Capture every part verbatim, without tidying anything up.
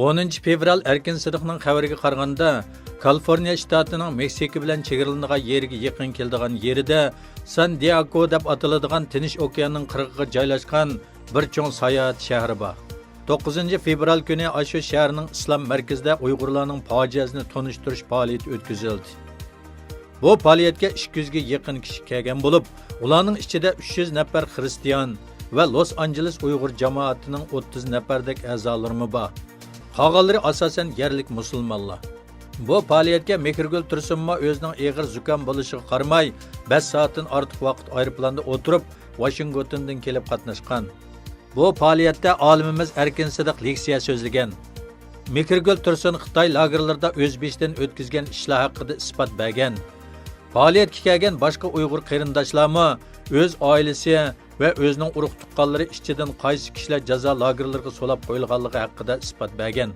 ئونىنچى فېۋرال ئەركىن سىدىقنىڭ خەۋىرىگە قارىغاندا، كالىفورنىيە شتاتىنىڭ مېكسىكا بىلەن چېگرىلىنىدىغان يېرىگە يېقىن كېلىدىغان يېرىدە سان دىئاگو دەپ ئاتىلىدىغان تىنچ ئوكياننىڭ قىرغىقىغا جايلاشقان بىر چوڭ ساياھەت شەھىرى بار. توققۇزىنچى فېۋرال كۈنى ئاشۇ شەھەرنىڭ ئىسلام مەركىزىدە ئۇيغۇرلارنىڭ پاجىئەسىنى تونۇشتۇرۇش پائالىيىتى ئۆتكۈزۈلدى. بۇ پائالىيەتكە ئىككى يۈزگە يېقىن كىشى كەلگەن بولۇپ، ئۇلارنىڭ ئىچىدە ئۈچ يۈز نەپەر خىرىستىيان ۋە لوس ئانژېلېس ئۇيغۇر جامائىتىنىڭ ئوتتۇز نەپەردەك ئەزالىرىمۇ بار. قالغانلىرى ئاساسەن يەرلىك مۇسۇلمانلار. بۇ پائالىيەتكە مېھرىگۈل تۇرسۇنمۇ ئۆزىنىڭ ئېغىر زۇكام بولۇشىغا قارىماي، بەش سائەتتىن ئارتۇق ۋاقىت ئايروپىلاندا ئولتۇرۇپ، ۋاشىنگتوندىن كېلىپ قاتناشقان. بۇ پائالىيەتتە ئالىمىمىز ئەركىن سىدىق لېكسىيە سۆزلىگەن. مېھرىگۈل تۇرسۇن خىتاي لاگېرلىرىدا ئۆز بېشىدىن ئۆتكۈزگەن ئىشلار ھەققىدە ئىسپات بەرگەن. پائالىيەتكە كەلگەن باشقا ئۇيغۇر قېرىنداشلارمۇ ئۆز ئائىلىسى ۋە ئۆزىنىڭ ئۇرۇق-تۇغقانلىرى ئىچىدىن قايسى كىشىلەر جازا لاگېرلىرىغا سولاپ قويۇلغانلىقى ھەققىدە ئىسپات بەرگەن.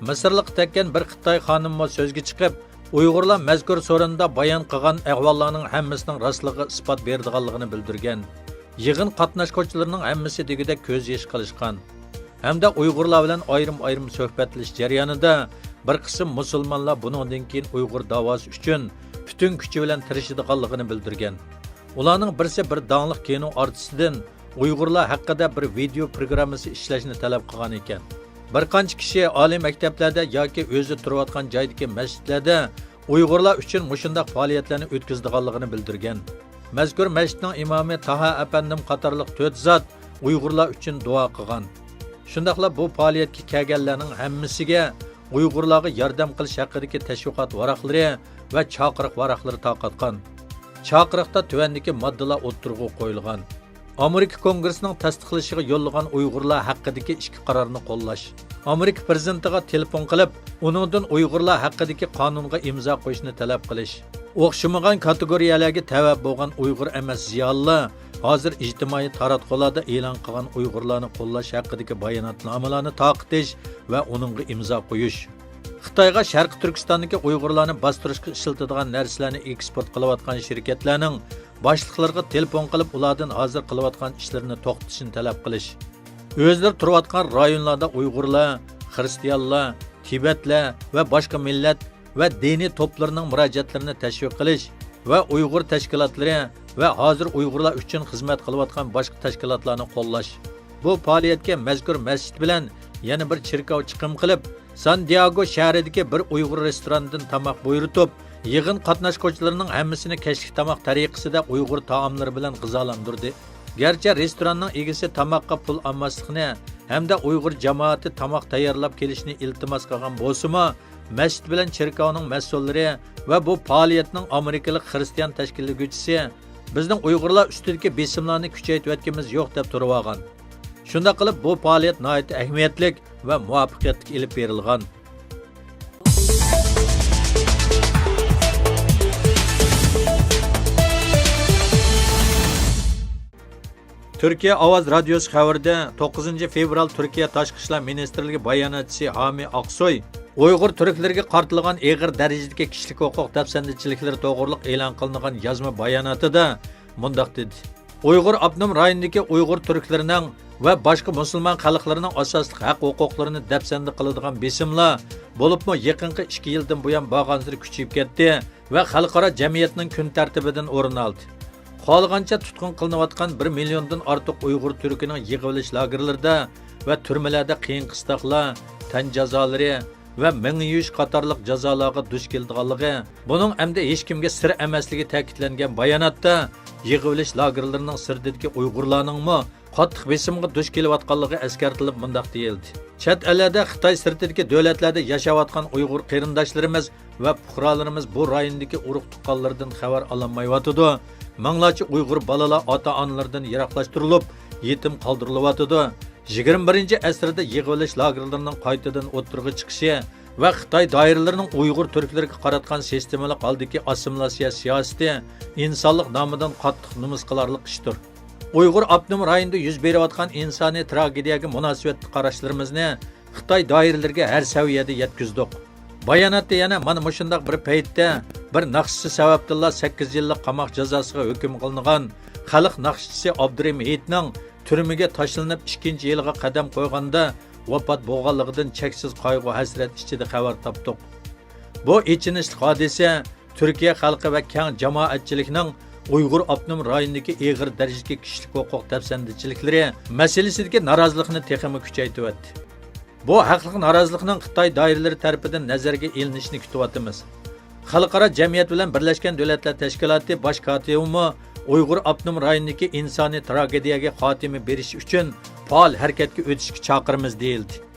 مىسىرلىققا تەگكەن بىر خىتاي خانىممۇ سۆزگە چىقىپ، ئۇيغۇرلار مەزكۇر سورۇندا بايان قىلغان ئەھۋاللارنىڭ ھەممىسىنىڭ راستلىقىغا ئىسپات بېرىدىغانلىقىنى بىلدۈرگەن. يىغىن قاتناشقۇچىلىرىنىڭ ھەممىسى دېگۈدەك كۆز يېشى قىلىشقان ھەمدە ئۇيغۇرلار بىلەن ئايرىم-ئايرىم سۆھبەتلىشىش جەريانىدا بىر قىسىم مۇسۇلمانلار بۇنىڭدىن كېيىن ئۇيغۇر داۋاسى ئۈچۈن پۈتۈن كۈچى بىلەن تىرىشىدىغانلىقىنى بىلدۈرگەن. ئۇلارنىڭ بىرسى بىر داڭلىق كىنو ئارتىسىدىن ئۇيغۇرلار ھەققىدە بىر ۋىدېئو پروگراممىسى ئىشلەشنى تەلەپ قىلغان ئىكەن. بىر قانچە كىشى ئالىي مەكتەپلەردە ياكى ئۆزى تۇرۇۋاتقان جايدىكى مەسچىتلەردە ئۇيغۇرلار ئۈچۈن مۇشۇنداق پائالىيەتلەرنى ئۆتكۈزىدىغانلىقىنى بىلدۈرگەن. مەزكۇر مەسچىتنىڭ ئىمامى تاھا ئەپەندىم قاتارلىق تۆت زات ئۇيغۇرلار ئۈچۈن دۇئا قىلغان. شۇنداقلا بۇ پائالىيەتكە كەلگەنلەرنىڭ ھەممىسىگە ئۇيغۇرلارغا ياردەم قىلىش ھەققىدىكى تەشۋىقات ۋاراقلىرى ۋە چاقىرىق ۋاراقلىرى تارقاتقان. چاقىرىقتا تۆۋەندىكى ماددىلار ئوتتۇرىغا قويۇلغان. ئامېرىكا كونگرېسىنىڭ تەستىقلىشىغا يوللىغان ئۇيغۇرلار ھەققىدىكى ئىككى قارارنى قوللاش. ئامېرىكا پىرېزىدېنتىغا تېلېفون قىلىپ، ئۇنىڭدىن ئۇيغۇرلار ھەققىدىكى قانۇنغا ئىمزا قويۇشنى تەلەپ قىلىش. ئوخشىمىغان كاتېگورىيەلەرگە تەۋە بولغان ئۇيغۇر ئەمەس زىيالىيلار ھازىر ئىجتىمائىي تاراتقۇلاردا ئېلان قىلغان ئۇيغۇرلارنى قوللاش ھەققىدىكى باياناتنامىلارنى تارقىتىش ۋە ئۇنىڭغا ئىمزا قويۇش. خىتايغا شەرقىي تۈركىستاندىكى ئۇيغۇرلارنى باستۇرۇشقا ئىشلىتىدىغان نەرسىلەرنى ئېكسپورت قىلىۋاتقان شىركەتلەرنىڭ باشلىقلىرىغا تېلېفون قىلىپ، ئۇلاردىن ھازىر قىلىۋاتقان ئىشلىرىنى توختىتىشنى تەلەپ قىلىش. ئۆزلىرى تۇرۇۋاتقان رايونلاردا ئۇيغۇرلار، خىرىستىيانلار، تىبەتلەر ۋە باشقا مىللەت ۋە دىنىي توپلىرىنىڭ مۇراجىئەتلىرىنى تەشۋىق قىلىش ۋە ئۇيغۇر تەشكىلاتلىرى ۋە ھازىر ئۇيغۇرلار ئۈچۈن خىزمەت قىلىۋاتقان باشقا تەشكىلاتلارنى قوللاش. بۇ پائالىيەتكە مەزكۇر مەسچىت بىلەن يەنە بىر چېركاۋ چىقىم قىلىپ، سان دىياگو شەھىرىدىكى بىر ئۇيغۇر رېستورانىدىن تاماق بۇيرۇتۇپ، يىغىن قاتناشقۇچىلىرىنىڭ ھەممىسىنى كەچلىك تاماق تەرىقىسىدە ئۇيغۇر تائاملىرى بىلەن غىزالاندۇردى. گەرچە رېستوراننىڭ ئىگىسى تاماققا پۇل ئالماسلىقنى ھەمدە ئۇيغۇر جامائىتى تاماق تەييارلاپ كېلىشنى ئىلتىماس قىلغان بولسىمۇ، مەسچىت بىلەن چېركاۋنىڭ مەسئۇللىرى ۋە بۇ پائالىيەتنىڭ ئامېرىكىلىق خىرىستىيان تەشكىللىگۈچىسى، بىزنىڭ ئۇيغۇرلار ئۈستىدىكى بېسىملارنى كۈچەيتىۋەتكىنىمىز يوق، دەپ تۇرۇۋالغان. شۇنداق قىلىپ، بۇ پائالىيەت ناھايىتى ئەھمىيەتلىك ۋە مۇۋەپپەقىيەتلىك ئېلىپ بېرىلغان. تۈركىيە ئاۋاز رادىيوسى خەۋىرىدە، توققۇزىنچى فېۋرال تۈركىيە تاشقى ئىشلار مىنىستىرلىكى باياناتچىسى ھامى ئاقسوي ئۇيغۇر تۈركلىرىگە قارىتىلغان ئېغىر دەرىجىدىكى كىشىلىك ھوقۇق دەپسەندىچىلىكلىرى توغرۇلۇق ئېلان قىلىنغان يازما باياناتىدا مۇنداق دېدى: ئۇيغۇر ئاپتونوم رايونىدىكى ئۇيغۇر تۈركلىرىنىڭ ۋە باشقا مۇسۇلمان خەلقلىرىنىڭ ئاساسلىق ھەق ھوقۇقلىرىنى دەپسەندە قىلىدىغان بېسىملار، بولۇپمۇ يېقىنقى ئىككى يىلدىن بۇيان بارغانسېرى كۈچىيىپ كەتتى ۋە خەلقئارا جەمئىيەتنىڭ كۈن تەرتىپىدىن ئورۇن ئالدى. خالىغانچە تۇتقۇن قىلىنىۋاتقان بىر مىليوندىن ئارتۇق ئۇيغۇر تۈركىنىڭ يىغىۋېلىش لاگېرلىرىدا ۋە تۈرمىلەردە قىيىن قىستاقلار، تەن جازالىرى ۋە مېڭە يۇيۇش قاتارلىق جازالارغا دۇچ كېلىدىغانلىقى، بۇنىڭ ئەمدى ھېچكىمگە سىر ئەمەسلىكى تەكىتلەنگەن باياناتتا، يىغىۋېلىش لاگېرلىرىنىڭ سىرتىدىكى ئۇيغۇرلارنىڭمۇ قاتتىق بېسىمغا دۇچ كېلىۋاتقانلىقى ئەسكەرتىلىپ مۇنداق دېيىلدى: چەت ئەللەردە، خىتاي سىرتىدىكى دۆلەتلەردە ياشاۋاتقان ئۇيغۇر قېرىنداشلىرىمىز ۋە پۇقرالىرىمىز بۇ رايوندىكى ئۇرۇق-تۇغقانلىرىدىن خەۋەر ئالالمايۋاتىدۇ. مىڭلارچە ئۇيغۇر بالىلار ئاتا-ئانىلىرىدىن يىراقلاشتۇرۇلۇپ، يېتىم قالدۇرۇلۇۋاتىدۇ. يىگىرمە بىرىنچى ئەسىردە يىغىۋېلىش لاگېرلىرىنىڭ قايتىدىن ئوتتۇرىغا چىقىشى ۋە خىتاي دائىرىلىرىنىڭ ئۇيغۇر تۈركلىرىگە قاراتقان سىستېمىلىق ھالدىكى ئاسسىمىلياتسىيە سىياسىتى ئىنسانلىق نامىدىن قاتتىق نومۇس قىلارلىق ئىشتۇر. ئۇيغۇر ئاپتونوم رايونىدا يۈز بېرىۋاتقان ئىنسانىي تراگېدىيەگە مۇناسىۋەتلىك قاراشلىرىمىزنى خىتاي دائىرىلىرىگە ھەر سەۋىيەدە يەتكۈزدۇق. باياناتتا يەنە مانا مۇشۇنداق بىر پەيتتە بىر ناخشىچى سەۋەبتىنلا سەككىز يىللىق قاماق جازاسىغا ھۆكۈم قىلىنغان خەلق ناخشىچىسى ئابدۇرېھىم ھېيتنىڭ تۈرمىگە تاشلىنىپ ئىككىنچى يىلىغا قەدەم قويغاندا ۋاپات بولغانلىقىدىن چەكسىز قايغۇ-ھەسرەت ئىچىدە خەۋەر تاپتۇق. بۇ ئېچىنىشلىق ھادىسە تۈركىيە خەلقى ۋە كەڭ جامائەتچىلىكنىڭ ئۇيغۇر ئاپتونوم رايونىدىكى ئېغىر دەرىجىدىكى كىشىلىك ھوقۇق دەپسەندىچىلىكلىرى مەسىلىسىدىكى نارازىلىقنى تېخىمۇ كۈچەيتىۋەتتى. بۇ ھەقلىق نارازىلىقنىڭ خىتاي دائىرىلىرى تەرىپىدىن نەزەرگە ئېلىنىشىنى كۈتۈۋاتىمىز. خەلقئارا جەمئىيەت بىلەن بىرلەشكەن دۆلەتلەر تەشكىلاتى باش كاتىپىمۇ ئۇيغۇر ئاپتونوم رايونىدىكى ئىنسانىي تراگېدىيەگە خاتىمە بېرىش ئۈچۈن پائال ھەرىكەتكە ئۆتۈشكە چاقىرىمىز، دېيىلدى.